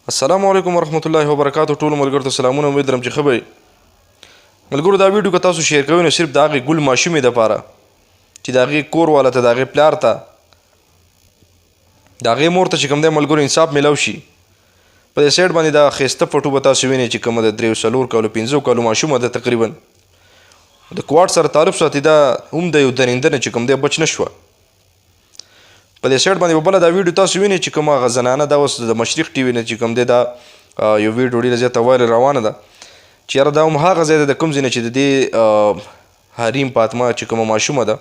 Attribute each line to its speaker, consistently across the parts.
Speaker 1: السلام علیکم ورحمت الله وبرکاتو. ټول ملګرو ته سلامونه، امید لرم چې ښه به یئ. ملګرو، دا ویډیو که تاسو شیر کوئ نو صرف د هغې ګل ماشومې دپاره چې د هغې کور والا ته، د هغې پلار ته، د هغې مور ته چې کوم دی ملګرو انصاف میلاو شي. په دې سایډ باندې دا ښایسته فوټو به تاسو وینئ چې کومه د دریو څلور کالو پنځو کالو ماشومه ده، تقریبا د کواټ سره تعلق ساتي. دا هم د یو درنده نه چې کوم دی بچ نه شوه. په دې سایډ باندې به بله دا ویډیو تاسو وینئ چې کومه هغه زنانه دا اوس د مشرق ټي وي نه چې کوم دی دا یو ویډیو ډېره زیاته وایرل روانه ده چې یاره دا هم هغه ځای ده د کوم ځای نه چې د دې حریم فاطمه چې کومه ماشومه ده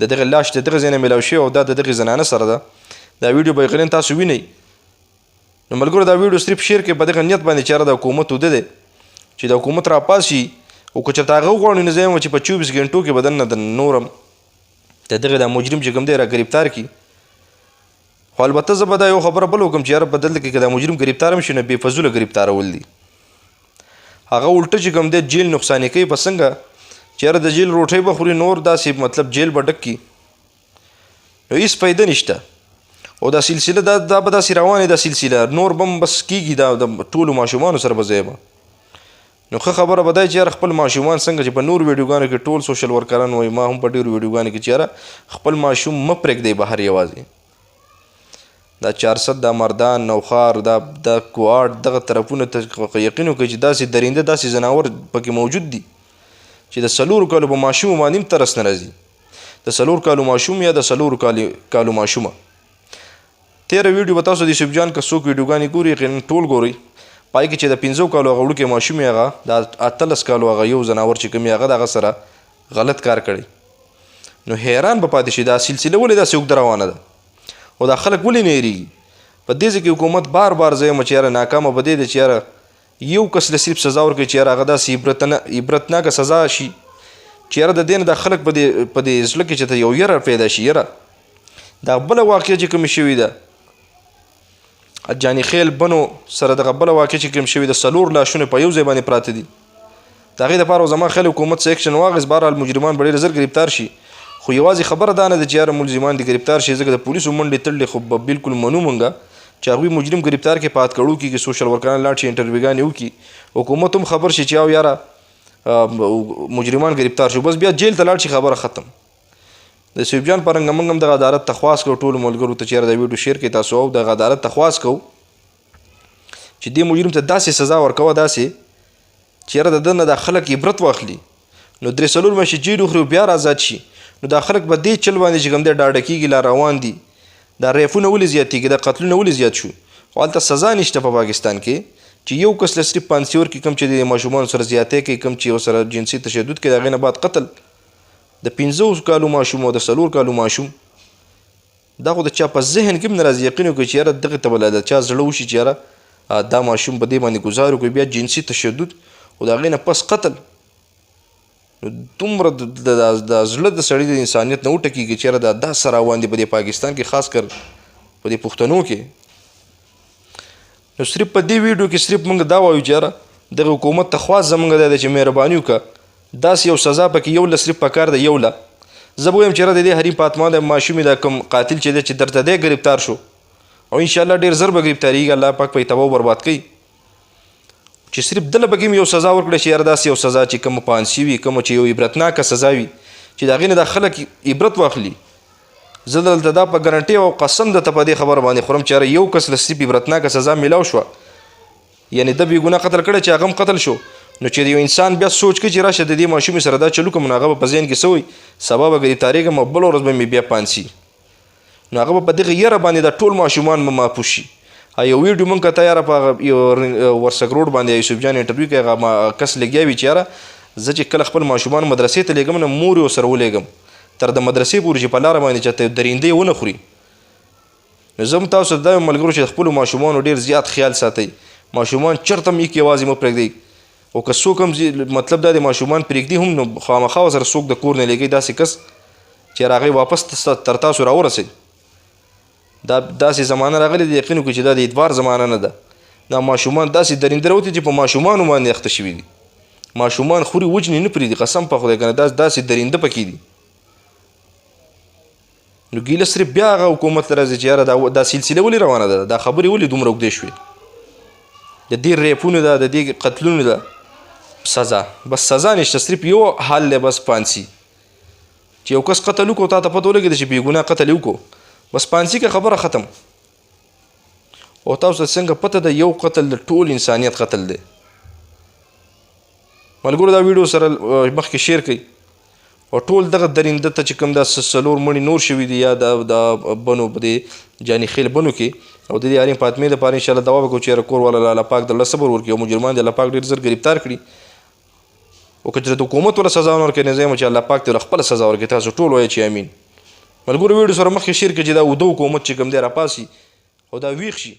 Speaker 1: د دغه لاش د دغه ځای نه میلاو شوی او دا د دغې زنانه سره ده. دا ویډیو به یقینا تاسو وینئ. نو ملګرو، دا ویډیو صرف شیر کړئ په دغه نیت باندې چې یاره د حکومت وده دی چې د حکومت راپاسي، او که چېرته هغه وغواړي نو زه یم چې په 24 ګنټو کې به دننه د نورم د دغه دا مجرم چې کوم دی را ګرفتار کړي. خو البته زه به دا یو خبره بل وکړم چې یاره په دلته کې که دا مجرم ګرفتار هم شي نو بې فضوله ګرفتارول دي. هغه الټه چې کوم دی جیل نقصانې کوي په څنګه چې یاره د جیل روټۍ به خوري، نور داسې مطلب جیل به ډک کړي، نو هیڅ فایده نشته. او دا سلسله دا به داسې روانه دا سلسله نور به هم بس کېږي، دا د ټولو ماشومانو سره به ځای به. نو ښه خبره به دا چې یاره خپل ماشومان څنګه چې په نورو ویډیوګانو کې ټول سوشل ورکران وایي، ما هم په ډېرو ویډیوګانو کې چې یاره خپل ماشوم مه پرېږدئ بهر یوازې. دا چارصد، دا مردان، نوښار، دا کوهاټ، دغه طرفونه ته یقین وکړئ چې داسې درنده داسې ځناور پکې موجود دي چې د څلورو کالو په ماشومو باندې هم ترس نه راځي. د څلور کالو ماشوم یا د څلورو کالو ماشومه. تېره ویډیو به تاسو د یوسف جان که څوک ویډیوګانې ګوري یقینا ټول ګورئ، پای کې چې د پنځو کالو هغه وړوکی ماشوم یې هغه د 18 کالو هغه یو ځناور چې کوم یې هغه د هغه سره غلط کار کړی، نو حیران به پاتې شي دا سلسله ولې داسې اوږده روانه ده او دا خلک ولې نه هېرېږي. په دې ځای کې حکومت بار بار زه یم چې یاره ناکامه په دې دی چې یاره یو کس له صرف سزا ورکړي چې یاره هغه داسې عبرتناکه سزا شي چې یاره د دې نه دا خلک په دې زړه کې چې ته یو یره پیدا شي. یاره دا بله واقعه چې کومې شوې ده جاني خیل بنو سره، دغه بله واقعه چې کوم شوې ده څلور لاشونه په یو ځای باندې پراته دي. د هغې دپاره زما خیال حکومت څه اکشن واخیست. بهرحال مجرمان به ډېر زر ګرفتار شي، خو یوازې خبره دا نه ده چې یاره ملزمان دې ګرفتار شي، ځکه د پولیسو منډې تړلې خو به بالکل منو مونږه چې هغوی مجرم ګرفتار کړي، په هتکړو کېږي، سوشل ورکران لاړ شي، انټرویوګانې وکړي، حکومت هم خبر شي چې او یاره مجرمان ګرفتار شو، بس بیا جیل ته لاړ شي، خبره ختم. د سیوب جان په رنګه موږ هم دغه عدالت ته خواست کوو ټولو ملګرو ته چې یاره دا ویډیو شیر کړئ تاسو، او دغه عدالت ته خواست کوو چې دې مجرم ته داسې سزا ورکوه داسې چې یاره د ده نه دا خلک عبرت واخلي. نو درې څلور میاشتې جیل وخوري او بیا را ازاد شي، نو دا خلک به دې چل باندې چې کوم دی ډاډه کېږي، لا روان دي. دا ریفونه ولې زیاتېږي، دا قتلونه ولې زیات شو؟ خو هلته سزا نشته په پاکستان کې چې یو کس له صرف پانسي ورکړي کوم چې د ماشومانو سره زیاتی کوي، کوم چې ورسره جنسي تشدد کوي، د هغې نه بعد قتل د پنځو کالو ماشوم او د څلور کالو ماشوم، دا خو د چا په ذهن کې هم نه راځي. یقین وکړئ چې یاره دغې ته به لا د چا زړه وشي چې یاره دا ماشوم په دې باندې ګزار وکړي، بیا جنسي تشدد او د هغې نه پس قتل. نو دومره د زړه د سړي د انسانیت نه وټکېږي چې یاره دا څه روان دي په دې پاکستان کې، خاص کر په دې پښتنو کې. نو صرف په دې ویډیو کې صرف موږ دا وایو چې یاره دغه حکومت ته خواست زموږ دا دی چې مهرباني وکړه داسې یو سزا پکې یو له صرف پکار ده، یو له زه به ووایم چې یاره د دې حریم فاطمه د ماشومې دا کوم قاتل چې دی چې درته دی ګرفتار شو او انشاءالله ډېر زر به ګرفتارېږي، الله پاک به یې تباه برباد کوي، چې صرف دله پکې هم یو سزا ورکړی شي. یاره داسې یو سزا چې کومه پانسي وي، کومه چې یو عبرتناکه سزا وي چې د هغې نه دا خلک عبرت واخلي. زه دلته دا په ګارنټي او قسم درته په دې خبره باندې خورم چې یاره یو کس له صرف عبرتناکه سزا میلاو شوه، یعنې ده بې ګناه قتل کړی چې هغه هم قتل شو، نو چې یو انسان بیا سوچ کوي چې راشه د دې ماشومې سره دا چلو کوم، نو هغه به په ذهن کې څه وایي، سبا به ګرفتارېږم او بله ورځ به مې بیا پانسي، نو هغه به په دغه یره باندې دا ټول ماشومان به محفوظ شي. یو ویډیو مونږ کته یاره په هغه یو ورسک روډ باندې یوسف جان انټرویو کوي، هغه کس لګیا وي چې یاره زه چې کله خپل ماشومان مدرسې ته لېږم نو مور یې ورسره ولېږم تر د مدرسې پورې چې په لاره باندې چاته درندې ونه خوري. نو زه هم تاسو ته دا وایم ملګرو چې د خپلو ماشومانو ډېر زیات خیال ساتئ، ماشومان چېرته هم یې یوازې مه پرېږدئ، او که څوک هم مطلب دا دی ماشومان پرېږدي هم نو خامخا ورسره څوک د کور نه لېږئ، داسې کس چې هغه واپس تر تاسو راورسوي. دا داسې زمانه راغلې ده، یقین وکړئ چې دا د اعتبار زمانه نه ده. دا ماشومان داسې درنده راوتي چې په ماشومانو باندې اخته شوي دي، ماشومان خوري وجنې نه پرېږدي، قسم په خدای که نه داسې درنده پکې دي. نو ګیله صرف بیا هغه حکومت ته راځي چې یاره دا سلسله ولې روانه ده، دا خبرې ولې دومره اوږدې شوې. د دې ریپونو ده، د دې قتلونو ده سزا، بس سزا نشته، صرف یو حل دی بس پانسی. چې یو کس قتل وکړو، تا ته پته ولګېده چې بې ګناه قتل یې وکړو، بس پانسی که خبره ختم. او تاسو ته څنګه پته ده، یو قتل د ټول انسانیت قتل دی. ملګرو دا ویډیو سره مخکې شیر کړئ او ټول دغه درنده ته چې کوم دا څلور مړي نور شوي دي یا د بنو په دې جاني خیل بنو کې، او د دې عالم فاطمې لپاره ان شاء الله دعا وکړو چې یاره کور والا الله پاک د الله صبر ورکړي او مجرمان دې الله پاک ډېر زر ګرفتار کړي. او که چېرې د حکومت ولا سزا ونه ورکړي، نو زه یم چې الله پاک دې خپله سزا ورکړي. تاسو ټول وایئ چې امین. ملګرو ویډیو سره مخکې شیر کړئ چې دا اوده حکومت چې کوم دی راپاسي او دا ویښ شي.